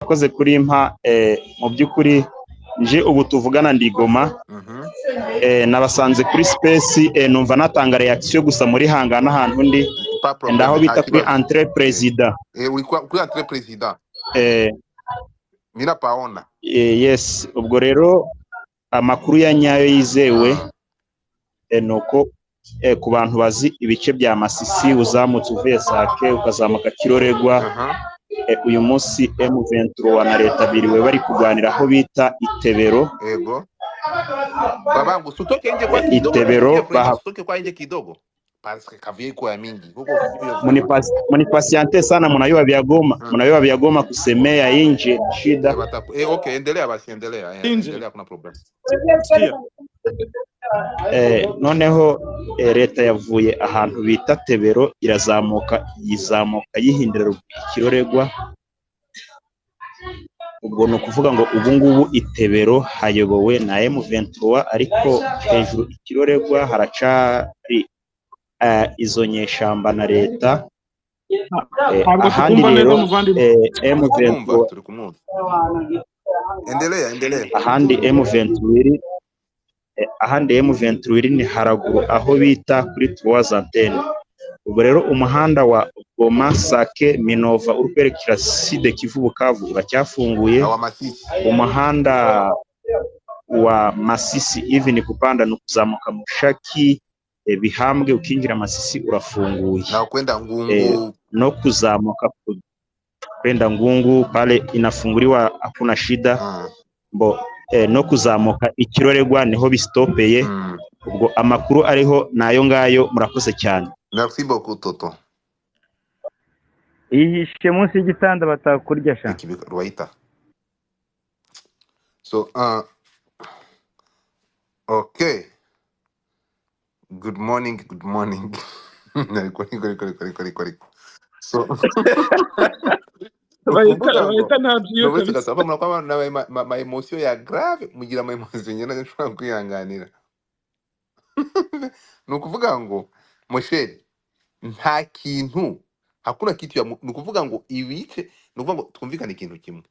Murakoze kurimpa. Mu by'ukuri nje ubu tuvugana ndi Goma. Nabasanze kuri space, numva natanga reaction gusa muri hangana ahantu ndi. Pas problème. Ndaho Nta bita kuri kibazo. Entrée Président. Uri kuri entrée président. Mina paona. Yes, ubwo rero amakuru ya nyayo yizewe nuko ku bantu bazi ibice bya Masisi, uzamutse uvuye Sake ukazamuka Kiroregwa, uyu munsi M23 na leta biriwe bari kurwanira aho bita Itebero. Ego babangu, sutoke nje kwa kidogo. Itebero. Nasikia Frema. Baha. Sutoke kwa nje kidogo parce que kavye iko ya mingi huko vyo. Munipasiante sana, munayua vya Goma, munayua vya Goma, kusemea inje shida. Okay, endelea basi, endelea. Nje. Endelea, kuna problem. Sikia. Noneho leta yavuye ahantu bita Tebero, irazamuka, yizamuka yihindira Ikiroregwa. Ubwo ni ukuvuga ngo ubu ngubu Itebero hayobowe na M23, ariko hejuru Ikiroregwa haracari izo nyeshamba na leta. Ntabwo Ahandi tukumva neza, rero muvandimwe. Turi kumwumva. M23. Turi kumwumva, endelea, endelea. Ahandi M23 iri, ahandi M23 iri ni haraguru aho bita kuri Trois Antennes. Ubwo rero umuhanda wa Goma, Sake, Minova uri kwerekera Sud Kivu, Bukavu uracyafunguye. Na wa Masisi. Umuhanda wa Masisi even kupanda ni ukuzamuka Mushaki, Bihambwe, ukinjira Masisi urafunguye. Na kwenda Ngungu. No kuzamuka kwenda Ngungu pale inafunguliwa, hakuna shida. Bo no kuzamuka Ikiroregwa niho bistopeye. Ubwo amakuru ariho nayo ngayo, murakoze cyane. Merci beaucoup, Toto. Ihishe munsi y'igitanda batakurya sha. Ruwaita. So okay, good morning, good morning. Ariko ariko ariko ariko ariko ariko ariko so ni Bahita ukuvuga ngo bahita ntabyiyo nubwo kabisa. Tugasaba murako abantu ma émotion ya grave, mugira ama émotion njye nashobora kwihanganira. Ni ukuvuga ngo mon cher, nta kintu, hakuna kitu ya ni ukuvuga ngo ibice, ni ukuvuga ngo twumvikane ikintu kimwe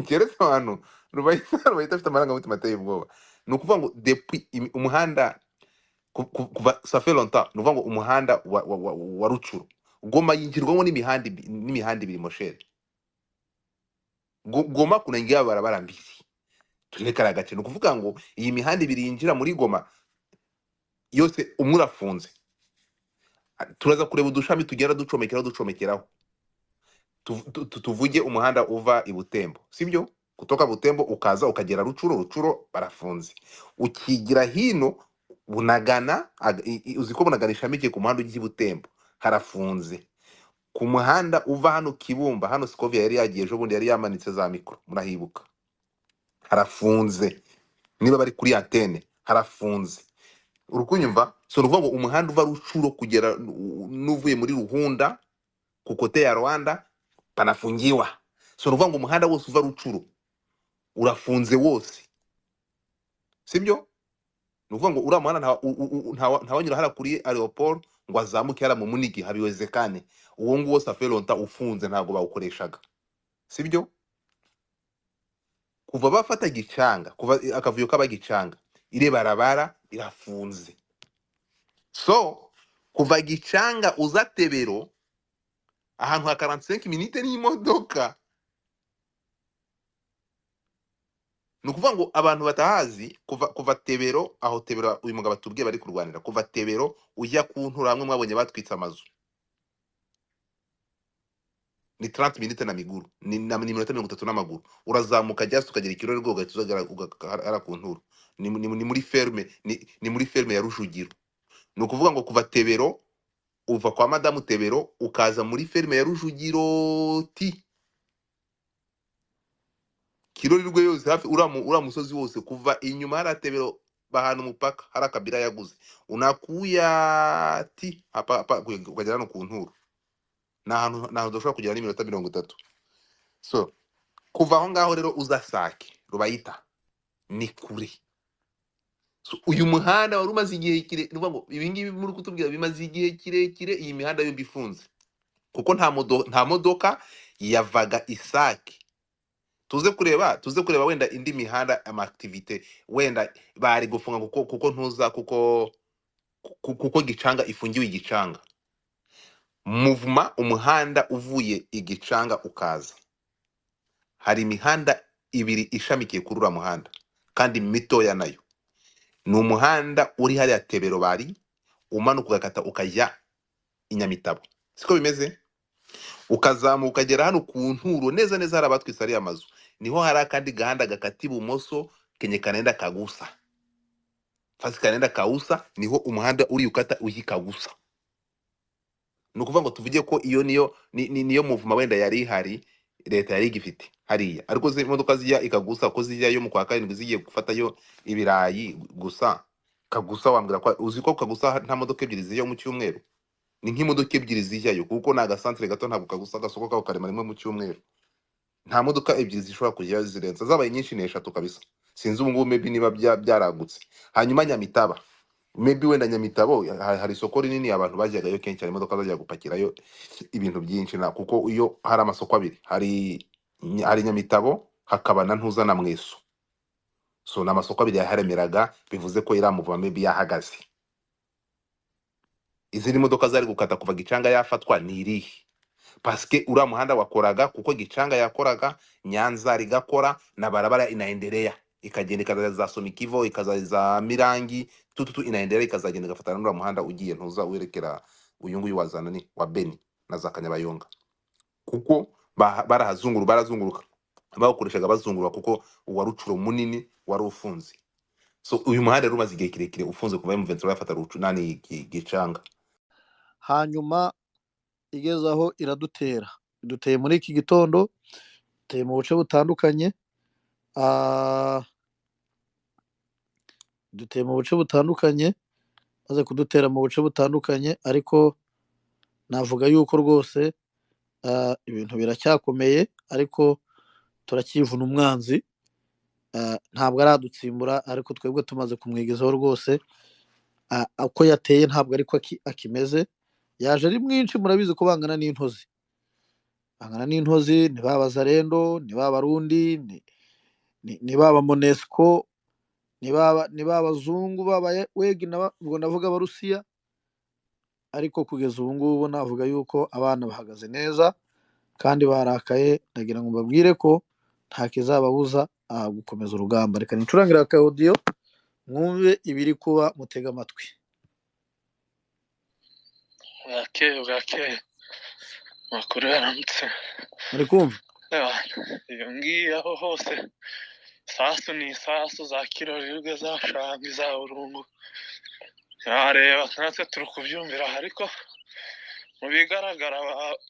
keretse abantu Rubayita afite amarangamutima ateye ubwoba. Ni ukuvuga ngo depuis umuhanda kuva ça fait longtemps, ni ukuvuga ngo umuhanda wa Rucuru Goma yinjirwamo n'imihanda ibiri, mon cher. Goma kunaingia barabara mbili, turebe kariya gace. Ni ukuvuga ngo iyi mihanda ibiri yinjira muri Goma yose umwe urafunze. Turaza kureba udushami tugenda ducomekeraho ducomekeraho. Tuvuge umuhanda uva i Butembo, sibyo? Kutoka Butembo ukaza ukagera Rucuro, Rucuro barafunze. Ukigira hino Bunagana, uzi ko Bunagana ishamikiye ku muhanda ujya i Butembo, harafunze. Ku muhanda uva hano Kibumba, hano Sikovia yari yagiye ejo bundi, yari yamanitse za mikoro, murahibuka, harafunze. Niba bari kuri antene, harafunze. Uri kunyumva? So ni ukuvuga ngo umuhanda uva Rucuro kugera n'uvuye muri Ruhunda ku côté ya Rwanda panafungiwa. So ni ukuvuga ngo umuhanda wose uva Rucuro urafunze wose, sibyo? Ni ukuvuga ngo uriya muhanda ntawanyura hariya kuri aéroport ngo azamuke hariya mu Munigi, habiwezekane. Uwo nguwo ça fait longtemps ufunze, ntabwo bawukoreshaga, sibyo? Kuva bafata Gicanga, kuva akavuyo kaba Gicanga, ire barabara irafunze. So kuva Gicanga uza Tebero, ahantu ha 45 minutes n'imodoka. Ni ukuvuga ngo abantu batahazi, kuva Tebero, aho Tebero uyu mugabo atubwiye bari kurwanira, kuva Tebero ujya ku Ntura hamwe mwabonye batwitse amazu, ni 30 minutes na miguru, ni iminota 30 n'amaguru. Urazamuka just ukagera Ikirori rwo ugahita uzagera hariya ku Nturo. Ni muri ferme, ni muri ferme ya Rujugiro. Ni ukuvuga ngo kuva Tebero, uva kwa madamu Tebero ukaza muri ferme ya Rujugiro ti Kirori rwe yose hafi uriya musozi wose kuva inyuma hariya Tebero bahana umupaka hari akabira yaguze unakuya ti hapa hapa ukagera no ku Nturo, ni ahantu udashobora kugera n'iminota 30. So kuva aho ngaho rero uza Sake, Rubayita, ni kure. So, uyu muhanda wari umaze igihe kire, ni ukuvuga ngo ibi ngibi muri kutubwira bimaze igihe kirekire iyi mihanda yombi ifunze, kuko nta modoka yavaga Isake. Tuze kureba wenda indi mihanda, ama activité wenda bari gufunga, kuko ntuza kuko Gicanga ifungiwe Igicanga muvuma, umuhanda uvuye Igicanga ukaza, hari imihanda ibiri ishamikiye kuri uriya muhanda kandi mitoya, nayo ni umuhanda uri hariya Tebero, bari umanuka ugakata ukajya i Nyamitabo, siko bimeze? Ukazamuka ukagera hano ku Nturo neza neza, hari abatwise ariya mazu, niho hari akandi gahanda gakata ibumoso kenye kanenda Kagusa, fasi kanenda Kausa, niho umuhanda uri ukata ujya Kagusa. Ni ukuvuga ngo tuvuge ko iyo niyo niyo muvuma wenda yari ihari, leta yari igifite hariya, ariko imodoka zijya ikagusa ko zijyayo mu kwa karindwi zigiye gufatayo ibirayi gusa. Kagusa wambwira ko uzi ko Kagusa nta modoka ebyiri zijyayo mu cyumweru? Ni nk'imodoka ebyiri zijyayo, kuko ni agasantere gato. Ntabwo Kagusa agasoko kako karema rimwe mu cyumweru, nta modoka ebyiri zishobora kujyayo zirenza, zabaye nyinshi ni eshatu kabisa. Sinzi ubu ngubu maybe niba byaragutse. Hanyuma Nyamitaba, maybe wenda Nyamitabo hari isoko rinini, abantu bajyagayo kenshi, hari imodoka zajya gupakirayo ibintu byinshi, na kuko iyo hari amasoko abiri, hari Nyamitabo, hakaba na ntuza na Mweso. So ni amasoko abiri yaharemeraga, bivuze ko iriya muvuba maybe yahagaze. Izindi modoka zari gukata kuva Gicanga yafatwa ni irihe? Paske uriya muhanda wakoraga kuko Gicanga yakoraga, Nyanza rigakora na barabara inaendelea, ikagenda ikaza za Somikivo, ikaza za Mirangi tututu, inaendelea ikazagenda igafatana n'uriya muhanda ugiye ntuza werekera uyu nguyu wazana ni wa Beni na za Kanyabayonga, kuko barahazunguru, barazunguruka, bawukoreshaga bazungurura, kuko uwa Rucuro munini wari ufunze. So uyu muhanda rero umaze igihe kirekire ufunze kuva M23 yafata Rucu nani Gicanga. Hanyuma igeze aho iradutera, iduteye muri iki gitondo, iteye mu buce butandukanye, duteye mu buce butandukanye, maze kudutera mu buce butandukanye, ariko navuga yuko rwose ibintu biracyakomeye, ariko turacyivuna umwanzi. Ntabwo aradutsimbura, ariko twebwe tumaze kumwigezaho rwose. Uko yateye ntabwo ariko akimeze. Yaje ari mwinshi, murabizi ko bangana n'intozi, bangana n'intozi, ni ba Bazarendo, ni ba Barundi, ni ba Monesco, ni ba Bazungu, baba wegi, ubwo ndavuga Abarusiya. Ariko kugeza ubu ngubu navuga yuko abana bahagaze neza kandi barakaye. Ndagira ngo mbabwire ko nta kizababuza gukomeza urugamba. Reka nicurangire aka audio mwumve ibiri kuba, mutega amatwi. Bwakeye, bwakeye, amakuru yaramutse. Muri kumva? Ewa, iyo ngiyo aho hose sasu ni isasu za Kirorirwe, za Shangi, za Burungu, yareba natwe turi kubyumvira aha, ariko mu bigaragara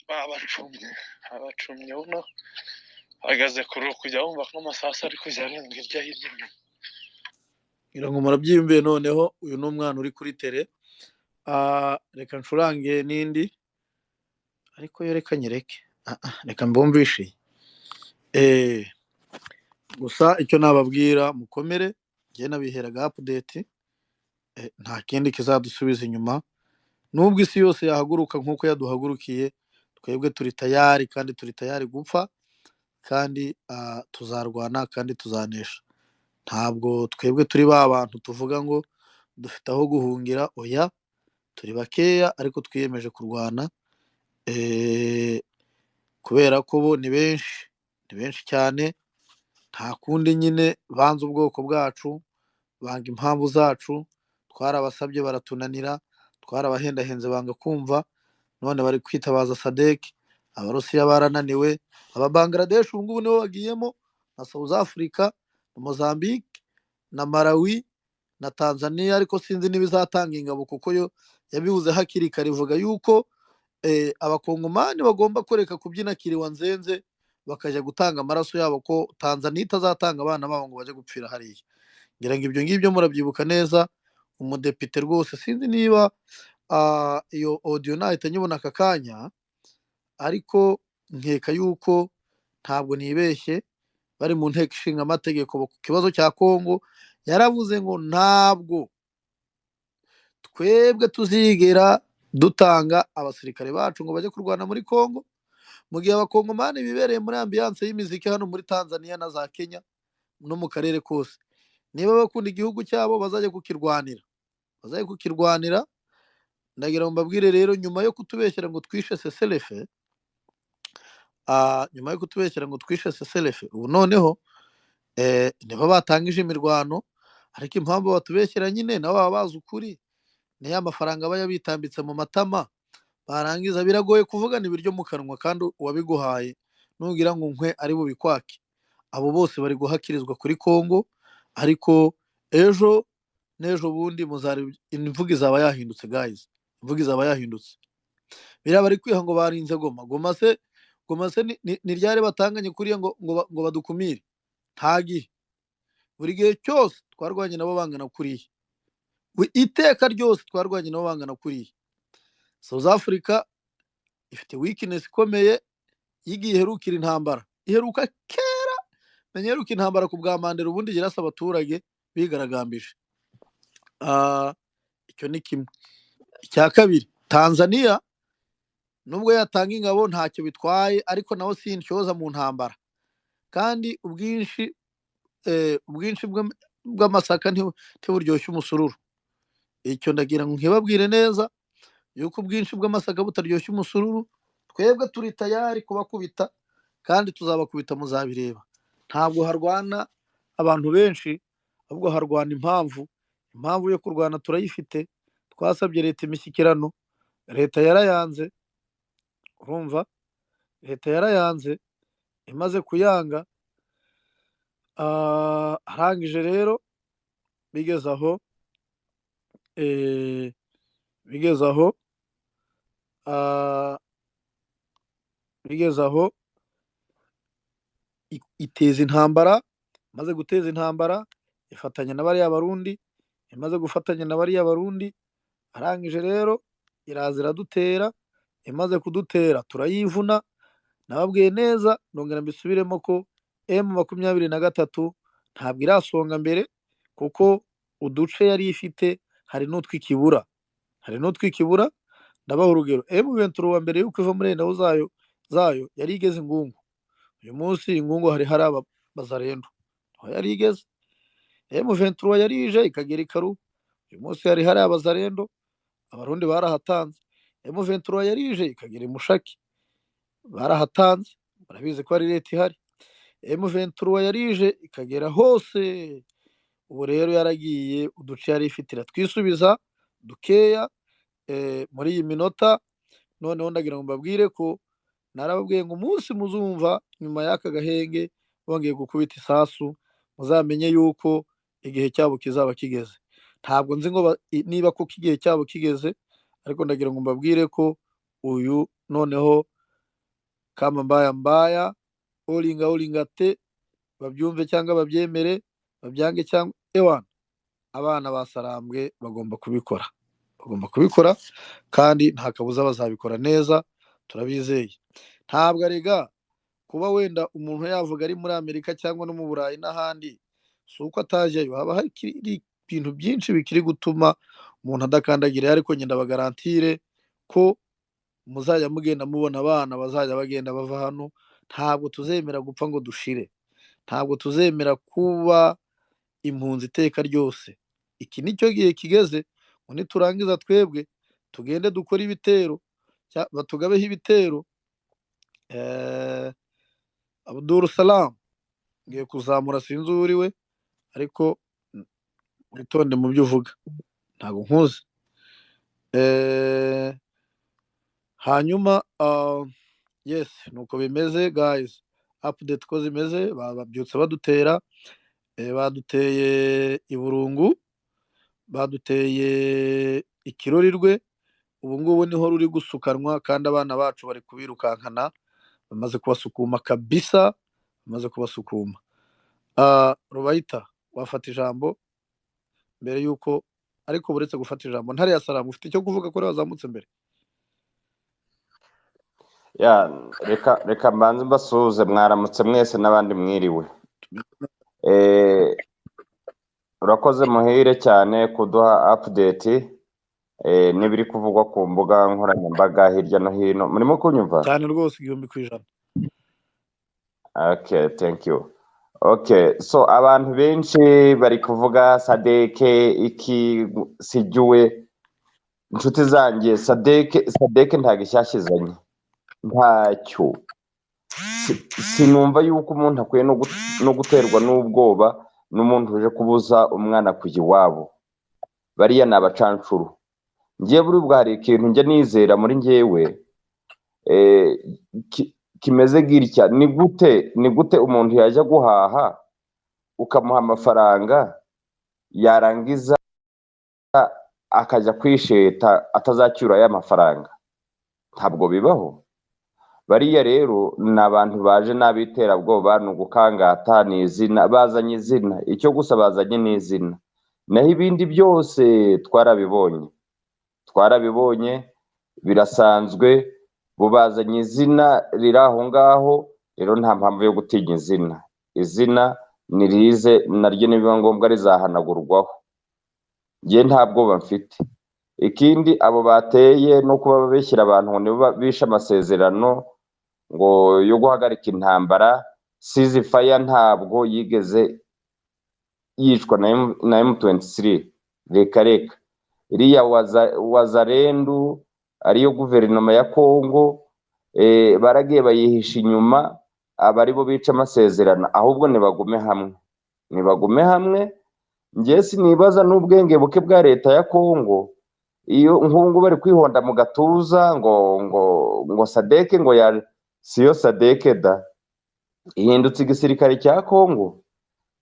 babacumye buno bageze kure, kujya wumva ko amasasu ari kujya arenga hirya hirya inyuma. Ngira ngo murabyiyumviye. Noneho uyu ni umwana uri kuri tere. Reka ncurange n'indi, ariko yo reka nyereke. Reka mbumvishe. Gusa icyo nababwira, mukomere, njye nabiheraga update. Nta kindi kizadusubiza inyuma nubwo isi yose yahaguruka nk'uko yaduhagurukiye. Twebwe turi tayari kandi turi tayari gupfa, kandi tuzarwana kandi tuzanesha. Ntabwo twebwe turi ba bantu tuvuga ngo dufite aho guhungira, oya. Turi bakeya ariko twiyemeje kurwana, kubera ko bo ni benshi, ni benshi cyane. Nta kundi nyine, banze ubwoko bwacu, banga impamvu zacu. Twarabasabye baratunanira, twarabahendahenze banga kumva, none bari kwitabaza SADC. Abarusiya barananiwe, aba Bangladesh ubu ngubu nibo bagiyemo, na South Africa na Mozambique na Malawi na Tanzania, ariko sinzi niba izatanga ingabo, kuko yo yabivuze hakiri kare, ivuga yuko abakongomani bagomba kureka kubyina kiriwa nzenze bakajya gutanga amaraso yabo, ko Tanzania itazatanga abana babo ngo bajye gupfira hariya. Ngira ngo ibyo ngibyo murabyibuka neza. Umudepite rwose, sinzi niba iyo audio nahita nyibona aka kanya, ariko nkeka yuko ntabwo nibeshye, bari mu nteko ishinga amategeko ku kibazo cya Kongo, yaravuze ngo ntabwo twebwe tuzigera dutanga abasirikare bacu ngo bajye kurwana muri Kongo. Mu gihe abakongomani bibereye muri ambiyanse y'imiziki hano muri Tanzania na za Kenya no mu karere kose, niba bakunda igihugu cyabo bazajya kukirwanira, bazajya kukirwanira. Ndagira ngo mbabwire rero, nyuma yo kutubeshyera ngo twishe seselefe, nyuma yo kutubeshyera ngo twishe seselefe, ubu noneho nibo batangije imirwano. Ariko impamvu batubeshyera nyine nabo baba bazi ukuri, ni ya mafaranga aba yabitambitse mu matama, barangiza biragoye kuvugana ibiryo mu kanwa kandi uwabiguhaye nugira ngo nkwe ari bubikwake. Abo bose bari guhakirizwa kuri Kongo, ariko ejo n'ejo bundi muzareba imvugo izaba yahindutse guys, imvugo izaba yahindutse. Biriya bari kwiha ngo barinze Goma, Goma se, Goma se ni ryari batanganye kuriya ngo badukumire? Nta gihe, buri gihe cyose twarwanye nabo bangana kuriya, iteka ryose twarwanye nabo bangana kuriya. South Africa ifite weakness ikomeye y'igihe iherukira intambara, iheruka kera, menya iheruka intambara ku bwa Mandela, ubundi yarasa abaturage bigaragambije. Icyo ni kimwe. Icya kabiri, Tanzania nubwo yatanga ingabo ntacyo bitwaye, ariko naho sinshoza mu ntambara, kandi ubwinshi ubwinshi bw'amasaka ntiburyoshya umusururu. Icyo ndagira ngo nkibabwire neza yuko ubwinshi bw'amasaka butaryoshya umusururu. Twebwe turi tayari kubakubita kandi tuzabakubita, muzabireba. Ntabwo harwana abantu benshi, ahubwo harwana impamvu. Impamvu yo kurwana turayifite, twasabye leta imishyikirano, leta yarayanze. Urumva, leta yarayanze, imaze kuyanga arangije rero bigeze aho, bigeze aho, bigeze aho iteza intambara. Imaze guteza intambara ifatanya na bariya Barundi, imaze gufatanya na bariya Barundi, arangije rero iraza iradutera. Imaze kudutera turayivuna. Nababwiye neza, ndongera mbisubiremo ko M23 ntabwo irasonga mbere, kuko uduce yari ifite hari n'utwikibura, hari n'utwikibura. Ndabaha urugero, M23 mbere yuko iva muri eneo zayo yari igeze Ingungu. Uyu munsi Ingungu hari abazarendo, aho yari igeze. M23 yari ije ikagera Ikaru, uyu munsi hari abazarendo, abarundi barahatanze. M23 yari ije ikagera Mushaki, barahatanze, barabizi ko ari leta ihari. M23 yari ije ikagera hose. Ubu rero yaragiye, uduce yari ifite iratwisubiza dukeya muri iyi minota. Noneho ndagira ngo mbabwire ko narababwiye ngo umunsi muzumva nyuma y'aka gahenge bongeye gukubita isasu, muzamenye yuko igihe cyabo kizaba kigeze. Ntabwo nzi ngo niba koko igihe cyabo kigeze, ariko ndagira ngo mbabwire ko uyu noneho kama mbaya mbaya, olinga olinga te, babyumve cyangwa babyemere, babyange cyangwa ewana, abana ba Sarambwe bagomba kubikora, bagomba kubikora kandi nta kabuza bazabikora neza, turabizeye. Ntabwo arega kuba wenda umuntu yavuga ari muri Amerika cyangwa no mu Burayi n'ahandi, si uko atajyayo, haba hari ibintu byinshi bikiri gutuma umuntu adakandagira. Ariko ngenda bagarantire ko muzajya mugenda mubona abana bazajya bagenda bava hano. Ntabwo tuzemera gupfa ngo dushire, ntabwo tuzemera kuba impunzi iteka ryose. Iki nicyo gihe kigeze ngo niturangiza twebwe tugende dukore ibitero, batugabeho ibitero. Abdul Salam ngiye kuzamura, sinzi uwo uriwe, ariko witonde mu byo uvuga, ntabwo nkuzi. Hanyuma yes, nuko bimeze guys, update ko zimeze. Babyutse badutera, baduteye Iburungu, baduteye Ikirorirwe, ubu ngubu niho ruri gusukanwa, kandi abana bacu bari kubirukankana, bamaze kubasukuma kabisa, bamaze kubasukuma. Rubayita wafata ijambo mbere yuko, ariko buretse gufata ijambo, Ntare ya Salamu ufite icyo kuvuga kuri wazamutse mbere? Ya, reka mbanze mbasuhuze, mwaramutse mwese n'abandi mwiriwe. Urakoze Muhire cyane kuduha update. N'ibiri kuvugwa ku mbuga nkoranyambaga hirya no hino. Murimo kunyumva? Cyane rwose, 1000%. Okay, thank you. Okay, so abantu benshi bari kuvuga Sadeke iki sijuwe. Inshuti zanjye, Sadeke ntago ishyashyizanye, ntacyo. Sinumva yuko umuntu akwiye no guterwa n'ubwoba n'umuntu uje kubuza umwana kujya iwabo. Bariya ni abacancuro. Ngiye buri bwo hari ikintu njya nizera muri njyewe kimeze gitya. Ni gute umuntu yajya guhaha ukamuha amafaranga, yarangiza akajya kwisheta atazacyura ya mafaranga? Ntabwo bibaho. Bariya rero ni abantu baje n'abiterabwoba, ni ugukangata, ni izina bazanye, izina icyo gusa bazanye ni izina, naho ibindi byose twarabibonye, twarabibonye, birasanzwe. Bo bazanye izina riri aho ngaho, rero nta mpamvu yo gutinya izina. Izina nirize naryo nibiba ngombwa rizahanagurwaho. Njye nta bwoba mfite. Ikindi, abo bateye no kuba babeshyira abantu ngo nibo bishe amasezerano ngo yo guhagarika intambara, ceasefire ntabwo yigeze yicwa na M23. Reka reka, iriya Wazalendu ariyo guverinoma ya Kongo, baragiye bayihisha inyuma, aba aribo bica amasezerano. Ahubwo nibagume hamwe, nibagume hamwe. Njye sinibaza n'ubwenge buke bwa leta ya Kongo, iyo nk'ubu bari kwihonda mu gatuza ngo SADC, ngo ya siyo SADC da ihindutse igisirikare cya Kongo.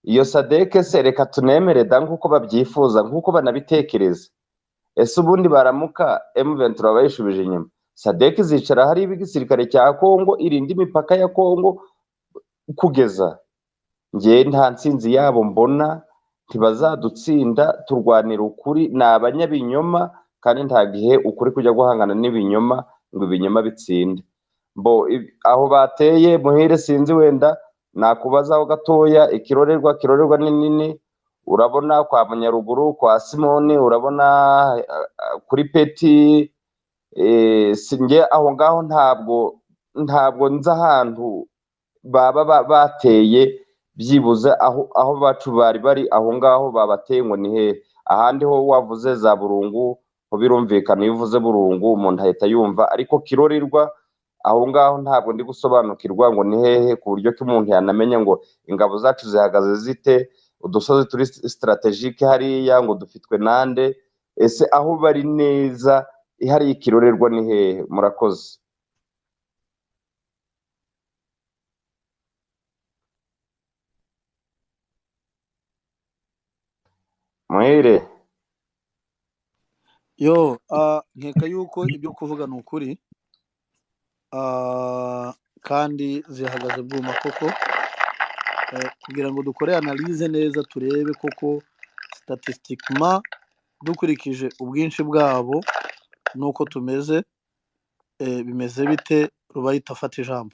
Iyo SADC se, reka tunemere da nk'uko babyifuza, nk'uko banabitekereza, ese ubundi baramuka M23 bayishubije inyuma, SADC izicara hari igisirikare cya Kongo irinda imipaka ya Kongo kugeza? Njye nta ntsinzi yabo mbona, ntibazadutsinda. Turwanira ukuri, ni abanyabinyoma, kandi nta gihe ukuri kujya guhangana n'ibinyoma ngo ibinyoma bitsinde. Bo aho bateye Muhire, sinzi, wenda nakubazaho gatoya. Ikirorerwa, Kirorerwa ni nini. Urabona kwa Munyaruguru, kwa Simoni, urabona kuri Peti, sinjye aho ngaho ntabwo nzi ahantu baba bateye. Byibuze aho bacu bari bari aho ngaho babateye ngo ni hehe? Ahandi ho wavuze za Burungu ho birumvikana, iyo uvuze Burungu umuntu ahita yumva, ariko Kirorerwa aho ngaho ntabwo ndi gusobanukirwa ngo ni hehe, ku buryo ko umuntu yanamenya ngo ingabo zacu zihagaze zite, udusozi turi stratégique hariya ngo dufitwe nande? Ese aho bari neza hariya Ikirorerwa ni hehe? Murakoze. Muhire. Yo, nkeka yuko ibyo kuvuga ni ukuri, kandi zihagaze bwuma koko. Kugira ngo dukore analyse neza, turebe koko statistiquement, dukurikije ubwinshi bwabo n'uko tumeze, bimeze bite? Rubayita, afata ijambo.